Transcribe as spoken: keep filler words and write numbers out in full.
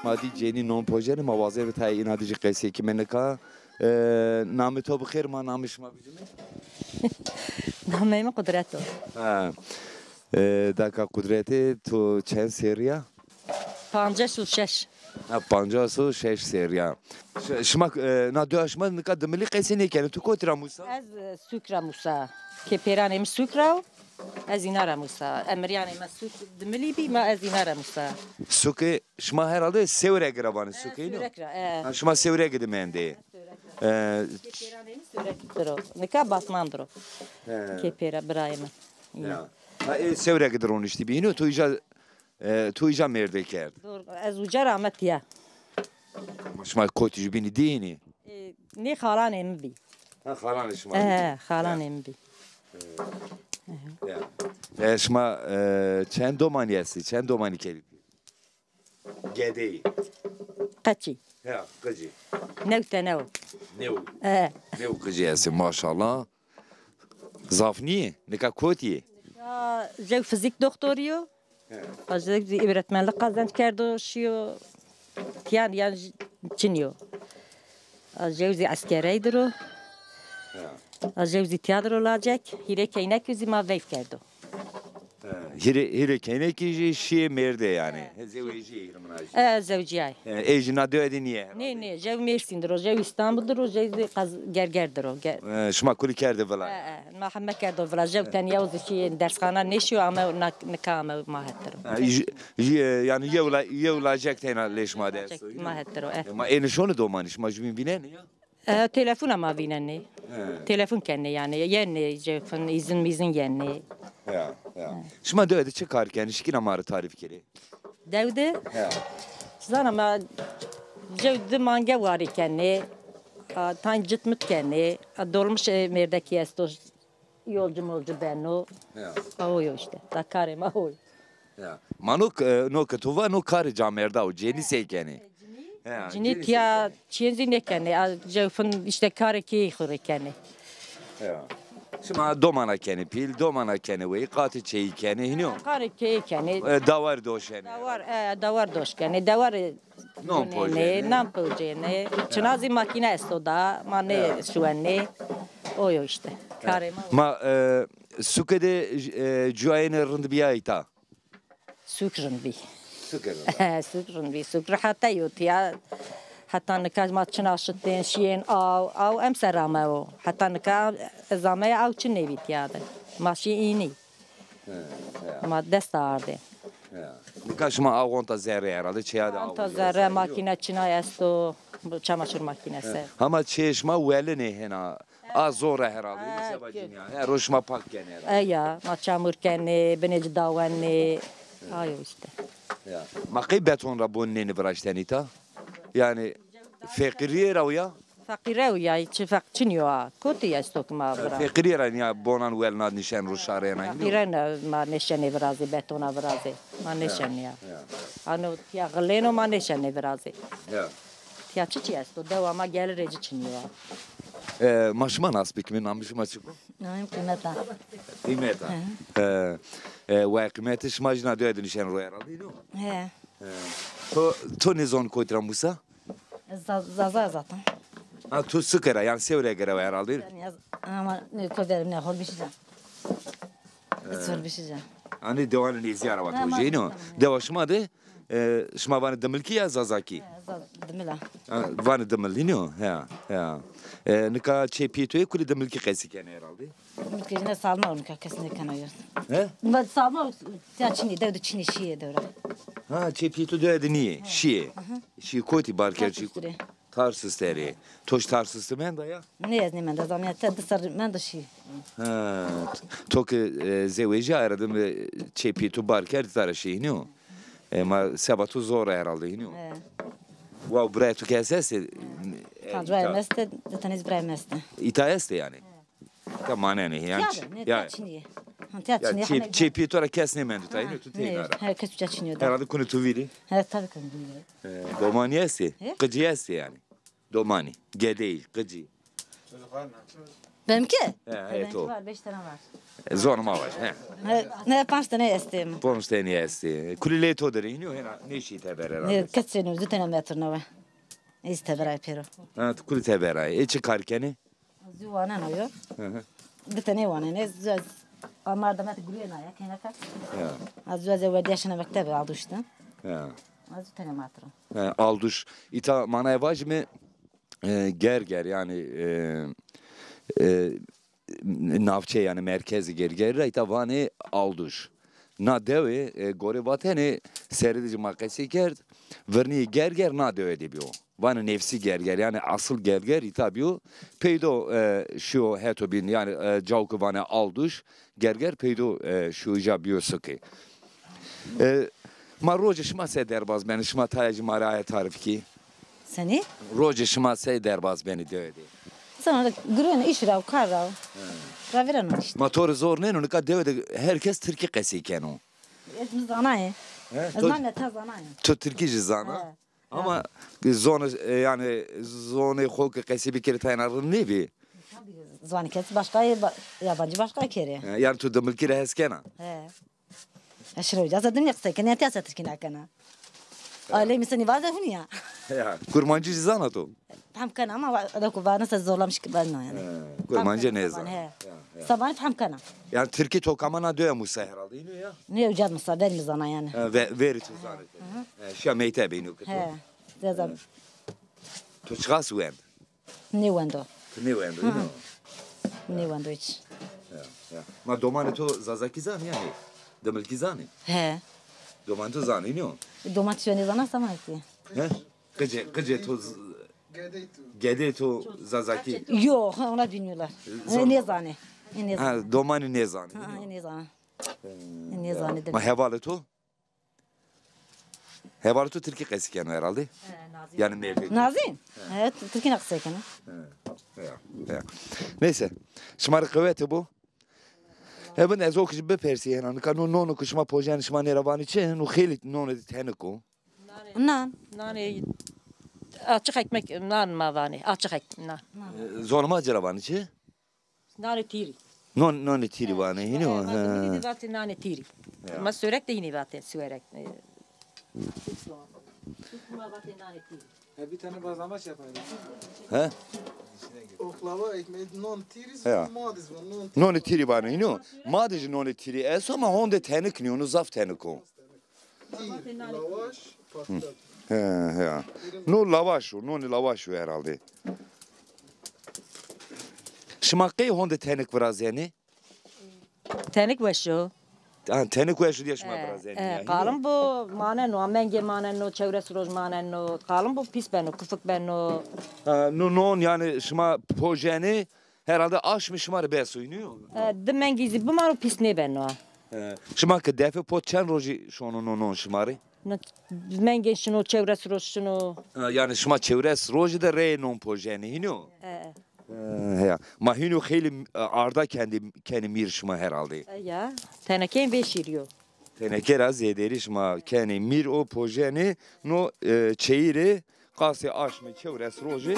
Ma dî cenî non pojenî, ma wazeme tayê îna dî jî qesey kîme nika. E, namê to bi xêr, ma namê şima bicime? Namê mi Qudret o. Ha. E, daka Qudretê, to çend serrî ya? Pancas û şeş. Ha, pancas û şeş serrî ya. Ş-, şima, e, na dewa şima nika dimilî qesey nêkenê. Tu kotî ra musa? Ez, e, Sûk ra musa. Kê pêranê mi Sûk ra o. Ez îna ra musa. Emiryanê ma Sûk dimilî bî, ma ez îna ra musa. Sûkê şima herhalde Sêwregi ra vanê Sûkê, no? Sêwreg ra, e. Ha, şima Sêwregi de mendê. Sêwreg ra. E, Kê pêranê mi Sêwreg dir o. Nika Batman dir o. He. Kê pêra birayê mi. Ya. Ha, ê Sêwregi de roniştî bî, no? To îja, e, to îja mêrde kerd. Doğru. Ez uca ra ame tiya. Ma şima kotî jubînî dînî? E, nê xalanê mi bî. Ha, xalanê şima bî. E, xalanê mi bî. Ya. E, şima, e, çend domanî estî? Çend domanî kerî? Gedeyî. Qeçî. Ya, qicî. New tene o. New. E. New qicî estî, maşallah. Zaf nîyê? Nika kotî yê? Ya, jew fizîk doktorî yo. He. A jew zî öğretmenlik kazanç kerdo, şîyo. Tiyan yan j-, çinî yo. A jew zî eskerey dir o. He. A jew zî tiya dir o lacek. Hîrê keynekî zî ma veyv kerdo. He. Hîrê, hîrê keynekî jî şîyê mêrde yanî. He. He, zewejîyê hîrê mina jî. E, zewcîyay. E, ê jî na dewe de nîyê herhalde. Nê, nê, jew Mêrsîn dir o, jew Îstanbul dir o, jew zî Qaz-, Gerger dir o. Ge- E, şima kulî kerdê vila. E, e, ma heme kerdo vila. Jew tenya o zî şîyê dersxana nêşîyo, ame na-, nika ame ma het dir o. E, j-, j-, e, yanî yew la-, yew lacek teyna lê şima de esto. Lacek ma het dir o, e. E, ma ênî şonê domanî, şima jubîn vînenê ya? E, telefona ma vînenê. He. Telefon kenê yanî. Yenê jew fin, îzin mîzin yenê. Ya, ya. Şima dewe de çi kar kenê? Şikîna ma rê tarîf kerê. Dew de? He. Zana ma jew di mange warî kenê. A, tayn cit mit kenê. A, dolmuş, e, mêrdekî esto. Yolcu molcu beno. Ya. A, o yo îşte. Da karê ma o yo. Ya. Ma no k-, e, no ke to va no karê camêrda o. Cenî sey kenê? He, cinî tiya çîyên zî nêkenê. A, jew fin îşte karê keyî xwu rê kenê. Ya. Şima domana kenê pîl, domana kenê weyî, qatê çeyî kenê, hînî yo? Karê keyî kenê. E, dawar doşenê. Dawar, e, dawar doş kenê. Dawar, e, non pojenê, nan pojenê. Çina zî makîne esto da, ma nêşuwenê. O yo îşte. Karê ma. Ma, e, suke de, e, cuyayêne rind bîya îta? Sûk rind bî. Sûk rind. Sûk rind bî. Sûk rehete yo tiya. Heta nika ma çina şitên, şîyên aw. Aw emser ame o. Heta nika ez ameyê aw çi nêbî tiya de. Ma şî înî. He, ya. Ma dest ardên. Ya. Nika şima aw onta zerre herhalde, çeya de aw. Onta zerre, makîne çina esto. Bu çamaşır makînesi. He. Hama çê şima welinê hêna. A zor e herhalde, ha, seba cinîyan. Her roj şima pak kenê herhalde. E ya, ma çamur kenê, binê ci dawenê. Ayo îşte. Ya. Ma qey beton ra bon nênî viraştenî ta? Yanî feqîrîye ra o ya? Feqîre o ya, çi feq-, çinî yo a. Kotî esto ki ma vira. Feqîrîye ra nîya bonan welna nişen ro şarena. Feqîre na ma nêşenê virazê, betona virazê. Ma nêşenê ya. Ya. Ano ya xilêno ma nêşenê virazê. Ya. Ya çiçî esto? Dewa ma gelirê ci çinî yo. E, ma şima nas bikimî, namê şima çik o? Namê mi Qîmet a. Qîmet a. He. E, e, wa Qîmetî, şima jî na dewe de nişen ro herhalde, no? He. He. To, to nêzon kotî ra musa? Za-, Zaza zaten. Ha, to suke ra, yanî Sêwrege ra wa herhalde. Yanî ez, ama ne, to derim ne, Holbişî ca. Holbişî ca. Anî dewanê nêzîya ra wa to jeyno. Dewa şima de, e, şima vanê Dimilkî ya Zazakî? E, Za-, Dimil a. Ha, vanê Dimilî nîyo? Ya, ya. E, nika çê pîyê to yê kulî Dimilkî qesî kenê herhalde? Dimilkî ne salma o nika kes nêkena yo. He? Nika salma o, ya çinî, dew de çinî şîyê dew ra. Ha, çê pîyê to dew de nîyê, şîyê. Şîyê kotî bar kerd, şîyê kotî? Tarsus derê. To jî Tarsus de menda ya? Nê, ez nêmenda, ez amîya te di serr menda şî. Ha, to ke, e, zewejîya, herhalde mi çê pîyê to bar kerd, îta ra şî, hînî yo? E, ma seba to zor a herhalde, hînî yo? He. Wow, birayê to ke est, estê? Panc birayê mi estê, di tenê zî birayê mi estê. Îta estê yanî? Îta manenê, yanî. Tiya de, nê, tiya çinî yê. Ha, tiya çinî yê, çê-, çê pîyê to ra kes nêmendo ta, hînî yo, to teyna ra. He, kes uca çinî yo da. Herhalde kunê to vîrî. He, tabî kunê vîrî. E, domanî estê? He? Qicî estê yanî? Domanî, gedeyî, qicî. Benimki? He, he, to. Benimki var, beş tane var. E, zonê ma vaj, he. Ne, ne, panc tene estê mi. Panc tene estê. Kulî lê to der ê, hînî yo, hêna nêşî teber ra. Ne, kes çênî, di tene metr no we. Ez teberay pêro. Ha, tu kulî teberay. Ê çi kar kenê? Zû waneno yo. Hı hı. Di tene wanenê. Zû ez amar demet gurê na ya, keneka. Ya. Ez zû ez werdîya şina mektebe, Alduş de. Ya. Ez zû tene matro. Ha, Alduş. Îta manaya vajîme, e, Gerger, yanî, e, e, navçe, yanî merkezê Gergerî ra îta vanê Alduş. Na dewe, e, gorê vatene, serê de ci ma qesey kerd, virnîyê Gerger na dewe de bîyo. Vanê nefsî Gerger, yanî asıl Gerger îta bîyo. Peydo, e, şîyo heto bîn, yanî, e, cawo ke vanê Alduş, Gerger peydo, e, şîyo îja bîyo suke. E, ma rocê şima se derbaz benê, şima taya ci ma rê aye tarîf kî? Senî? Rocê şima se derbaz benê dewe de? Sana gureno, îş ra, kar ra. Ravêreno îşte. Ma to rê zor nêno, nika dewe de her kes tirkî qesey keno. Ez mi zanayê. He? Ez to, ma neta zanayê. To tirkî jî zana? He. Ama zonê, e, yanî zonê xo ke qesey bikerê tayna rind nêbî? Tabii, ziwanê kes başka yê, ba-, yabancı başka kerê. He, yanî to dimilkî ra hes kena? He. Aşırı hoca zaten ne qisey kena, ya tiyasa tirkî nakena. Ailê mi senî vaze huni ya. Ya, kurmancî jî zana to? Fehm kena ama va-, da ku va nasıl zorlamış ki ben yani. He, kurmancî nêzana. He. Ya, ya. Sabanî fehm kena. Yanî tirkî to kama na doya musa herhalde, ino ya? Ne ucad musa, ver mi zana yani. He, ve-, verî to zanê. He, şiya mektebe ino ki to. He. Zezan. To çiqas wend? Nêwendo. Ti nêwendo, ino? Nêwendo hiç. Ya, ya. Ma domanê to zazakî zanê ya nê? Dimilkî zanê? He. Domanê to zanê, ino? Doman tiştî nêzana, samanê ki. He? Qicê, qicê to z-, gedê to zazakî. Yok, ha, ona bilmiyorlar. Zor. Nêzanê. Nêzanê. Ha, domanî nêzanê, ino? Ha, nêzanê. Nêzanê. Ma hevalê to? Hevalê to tirkî qesî keno herhalde? He, Nazîn. Yanî mêrdê. Nazîn? He. He, tirkî na qisey keno. He, ya, ya. Neyse. Şima rê qewete bo. He, bin ez o kişî bipersî hêna. Nika no nono ke şima pojenê şima nê ra vanê çi? No xeylî nonê de tenik o. Nan. Nanê açık ekmek, nan ma vanê. Açık ek-, nan. E, zonê ma ci ra vanê çi? Nanê tîrî. Non, nonê tîrî vanê, hînî yo? He, ma Dimilkî de vatê nanê tîrî. Ya. Ma Sörek de hînî vatê, Sörek. E, ma vatê nanê tîrî. He, bir tane bazlama şey yapayım. He? Oklava ekmeği, non tîrî, ya. Madiz var, non tîrî. Nonê tîrî vanê, hînî yo? Ma de jî nonê tîrî esto, ama honde tenik nîyo, no zaf tenik o. Tîr, lawaş, patates. He, he. No lawaş o, nonê lawaş o herhalde. Şima qey honde tenik virazenê? Tenik weş o. Ha, tenik weş o diye şima virazenê ya, hînî yo? Qalin bo maneno, amenge maneno, çewres roj maneno. Qalin bo pîs beno, kufik beno. Ha, no non yanî şima pojenê, herhalde aşmî şima rê bes o, hînî yo? E, di mengî zî bimano, pîs nêbeno. E, şima ke defe pot çend rojî şono no non şima rê? No mengê şino, çewres roj şino. E, yanî şima çewres rojî de reyê non pojenê, hînî yo? E. E, heya. Ma hînî yo xeylî, e, arda kendî, kenê mîr şima herhalde. E, ya. Tenekeyên vêşîrî yo. Teneke ra zêderî şima kenê mîr û pojenê no, e, çeyîrê qasê aşmê çewres rojê.